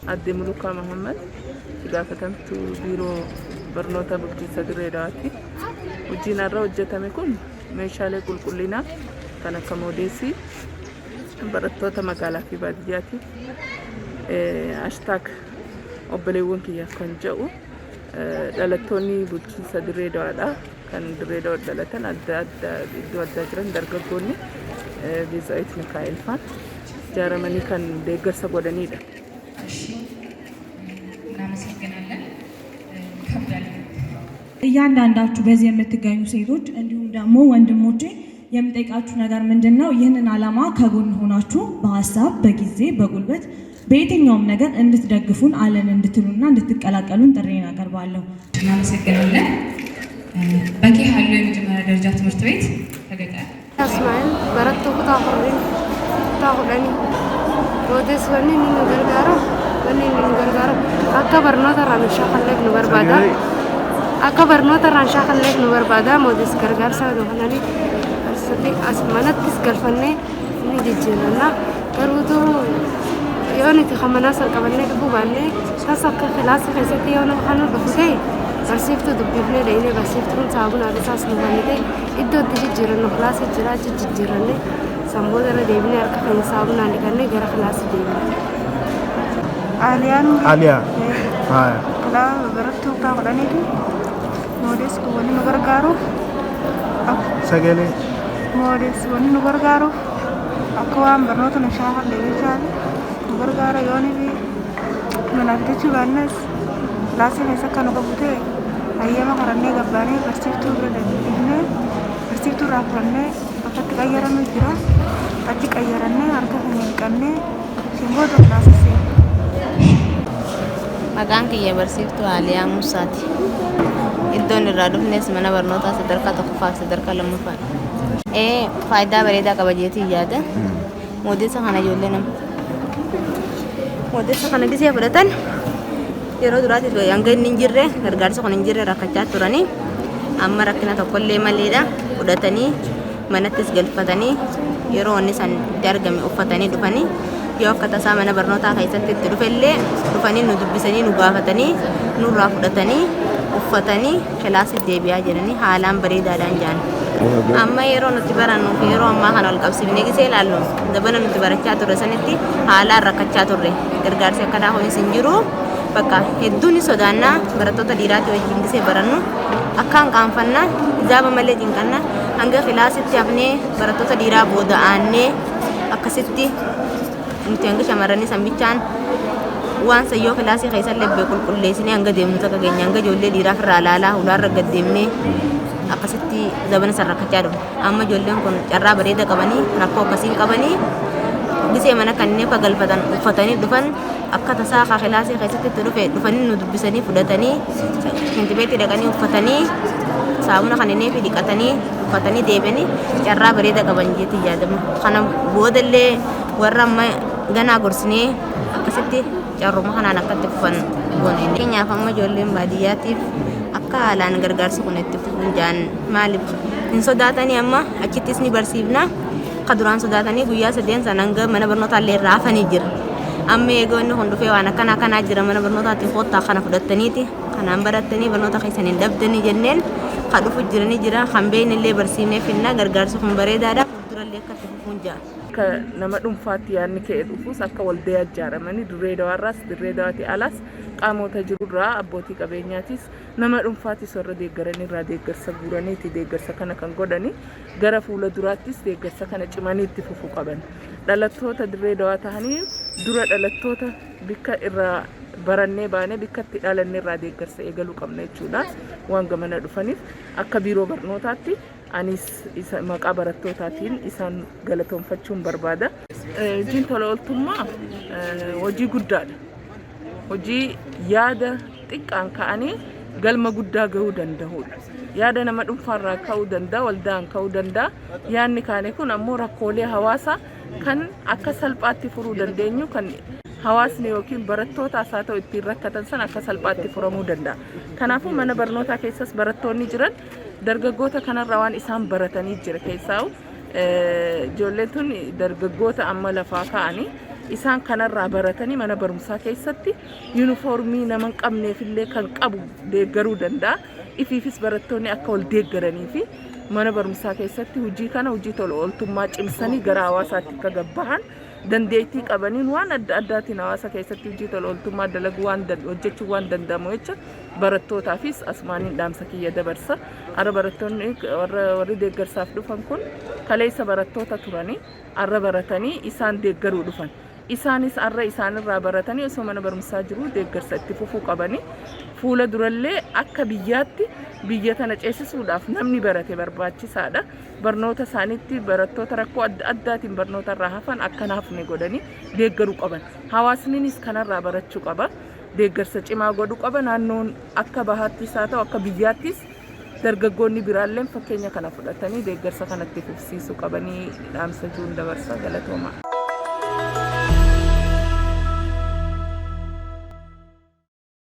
Aadde Mulukaa Mahammad, itti gaafatamtuu Biiroo Barnoota Bulchiinsa Dirree Dawaati. Hojiin har'a hojjetame kun meeshaalee qulqullinaa kan akka moodeesii barattoota magaalaa fi baadiyyaatiif hashtag obboleewwan kiyyaaf kan jedhu dhalattoonni bulchiinsa Dirree Dawaadha. Kan Dirree Dawa dhalatan adda adda iddoo addaa jiran dargaggoonni Beezaawit Mikaa'el faan ijaaramanii kan deeggarsa godhanidha. እሺ እናመሰግናለን። ይከብዳል። እያንዳንዳችሁ በዚህ የምትገኙ ሴቶች እንዲሁም ደግሞ ወንድሞቼ የምጠይቃችሁ ነገር ምንድን ነው? ይህንን ዓላማ ከጎን ሆናችሁ በሀሳብ፣ በጊዜ፣ በጉልበት በየትኛውም ነገር እንድትደግፉን አለን እንድትሉና እንድትቀላቀሉን ጥሪዬን አቀርባለሁ። እናመሰግናለን። በኬ ያለው የመጀመሪያ ደረጃ ትምህርት ቤት ከገጠር Ismaa'eel barattuu kutaa kurnii kutaa kudhanii moodees wanni inni nu gargaaru wanni inni nu gargaaru akka barnoota irraa nu shaakalleef nu barbaada. Akka barnoota irraa nu shaakalleef nu barbaada. Moodees gargaarsa nu kennanii barsiisatti as manattis galfannee ni jijjiiranna. Garuutu yoo nuti kan manaa san qabannee dhufuu baannee tas akka kilaasii keessatti yoo nama kan nu dhufu ta'e barsiiftuu dubbifnee dhaqnee barsiiftuun saabunaa fi isaas nu kennite iddoo itti jijjiirannu kilaasii jira achi jijjiiranne san booda irra deebinee harka keenya saabunaan dhiqannee gara kilaasii deebina. Aaliyaan Aliyaa. Haya. Kilaa barattuu kutaa kudhaniiti. Moodees kun wanni nu gargaaruuf Sagalee. Moodees wanni nu gargaaruuf akka waan barnoota nu shaakallee jechaan nu gargaara yoonii fi manaa fidachuu baannes kilaasii keessa akka nu qabu ta'e hayyama qarannee gabbaanee barsiiftuu bira dhaqnee barsiiftuu irraa fudhannee bakka itti qayyarannu jira achi qayyarannee harka keenya dhiqannee isheen booda kilaasii seena. Maqaan kiyya barsiiftuu Aaliyaa Musaati. Iddoon irraa dhufnes mana barnootaa sadarkaa tokkoffaa fi sadarkaa lammaffaadha. Ee faayidaa bareedaa qaba jeetii yaada. Moodeessa kana ijoollee nama. Moodeessa kana gisee fudhatan yeroo duraatiif hanga inni hin jirre gargaarsa kun hin jirre rakkachaa turanii amma rakkina tokkollee maleedha fudhatanii manattis galfatanii yeroo wanni san itti argame uffatanii dhufanii yoo akka tasaa mana barnootaa keessatti itti dhufellee dhufanii nu dubbisanii nu gaafatanii nurraa fudhatanii uffatanii kilaasii deebi'aa jiranii haalaan bareedaadhaan jaan. Amma yeroo nuti barannu fi yeroo ammaa kana wal qabsiifnee gisee ilaallu dabana nuti barachaa turre sanitti haalaan rakkachaa turre gargaarsi akkanaa kunis hin jiru. Bakka hedduun ni sodaannaa barattoota dhiiraatii wajjin gisee barannu akkaan qaanfannaa hijaaba malee cinqanna hanga kilaasitti hafnee barattoota dhiiraa booda aannee akkasitti nuti hanga shamarranii sanbichaan waan sayyoo kilaasii keessa illee qulqulleessinee hanga deemnu takka keenya hanga ijoollee dhiiraa irraa ilaalaa hulaarra gad deemnee akkasitti zabana san rakkachaa dhufe. Amma ijoolleen kun carraa bareeda qabanii rakkoo akkasii hin qabanii gisee mana kanneen akka galfatan uffatanii dhufan akka tasaa akka kilaasii keessatti itti dhufe dhufanii nu dubbisanii fudhatanii shintibeetti dhaqanii uffatanii saamuna kanneen fi dhiqatanii uffatanii deebi'anii carraa bareeda qaban jeetii yaadama. Kana boodallee warra amma ganaa gorsinee akkasitti carruma kanaan akkatti fufan goone. Fakkeenyaaf amma ijoolleen baadiyyaatiif akka haalaan gargaarsi kun itti fufuun jaan maaliif hin sodaatanii amma achittis ni barsiifna. Akka duraan sodaatanii guyyaa sadeen sana hanga mana barnootaa illee irraa hafanii jira. Amma eegoo inni kun dhufee waan akkana akkanaa jira mana barnootaatti koottaa kana fudhattaniiti kanaan barattanii barnoota keessan hin dhabdanii jenneen ka dhufu jiranii jira kan beekne illee barsiifnee finna gargaarsi kun bareedaadha fuuldurallee akka itti fufuun ja'a. Akka nama dhuunfaatti yaadni ka'e dhufus akka waldayaa ijaaramanii Dirree Dawaarraas Dirree Dawaatii alaas qaamota jirurraa abbootii qabeenyaatis nama dhuunfaatis warra deeggaranirraa deeggarsa guuraniiti deeggarsa kana kan godhani gara fuula duraattis deeggarsa kana cimanii itti fufuu qaban. Dhalattoota Dirree Dawaa tahanii dura dhalattoota bikka irraa barannee baanee bikka itti dhalanne irraa deeggarsa eegaluu qabna jechuudha. Waan gamana dhufaniif akka biiroo barnootaatti anis isa maqaa barattootaatiin isaan galatoonfachuun barbaada. Hojiin tola ooltummaa hojii guddaadha. Hojii yaada xiqqaan ka'anii galma guddaa gahuu danda'udha. Yaada nama dhuunfaarraa ka'uu danda'a, waldaan ka'uu danda'a. Yaadni kaane kun ammoo rakkoolee hawaasaa kan akka salphaatti furuu dandeenyu kan hawaasni yookiin barattootaas haa ta'u ittiin rakkatan san akka salphaatti furamuu danda'a. Kanaafuu mana barnootaa keessas barattoonni jiran dargaggoota kanarraa waan isaan baratanii jira keessaa'u ijoolleen tun dargaggoota amma lafaa ka'anii Isaan kanarraa baratanii mana barumsaa keessatti yuunifoormii nama hin qabneefillee kan qabu deeggaruu danda'a. Ifiifis barattoonni akka wal deeggaranii fi mana barumsaa keessatti hojii kana hojii tola ooltummaa cimsanii gara hawaasaatti akka gabbahan dandeettii qabaniin waan adda addaatiin hawaasa keessatti hojii tola ooltummaa dalaguu waan hojjechuu waan danda'amu jecha barattootaafis asumaaniin dhaamsa kiyya dabarsa. Har'a barattoonni warri deeggarsaaf dhufan kun kaleessa barattoota turanii har'a baratanii isaan deeggaruu dhufan. Isaanis har'a isaanirraa baratanii osoo mana barumsaa jiruu deeggarsa itti fufuu qabanii fuula durallee akka biyyaatti biyya tana ceesisuudhaaf namni barate barbaachisaadha. Barnoota isaaniitti barattoota rakkoo adda addaatiin barnoota irraa hafan akka hin hafne godhanii deeggaruu qaban. Hawaasninis kanarraa barachuu qaba. Deeggarsa cimaa godhuu qaba. Naannoon akka bahaattis haa ta'u akka biyyaattis dargaggoonni biraalleen fakkeenya kana fudhatanii deeggarsa kanatti fufsiisuu qabanii dhaamsa jiruun dabarsa galatoomaa.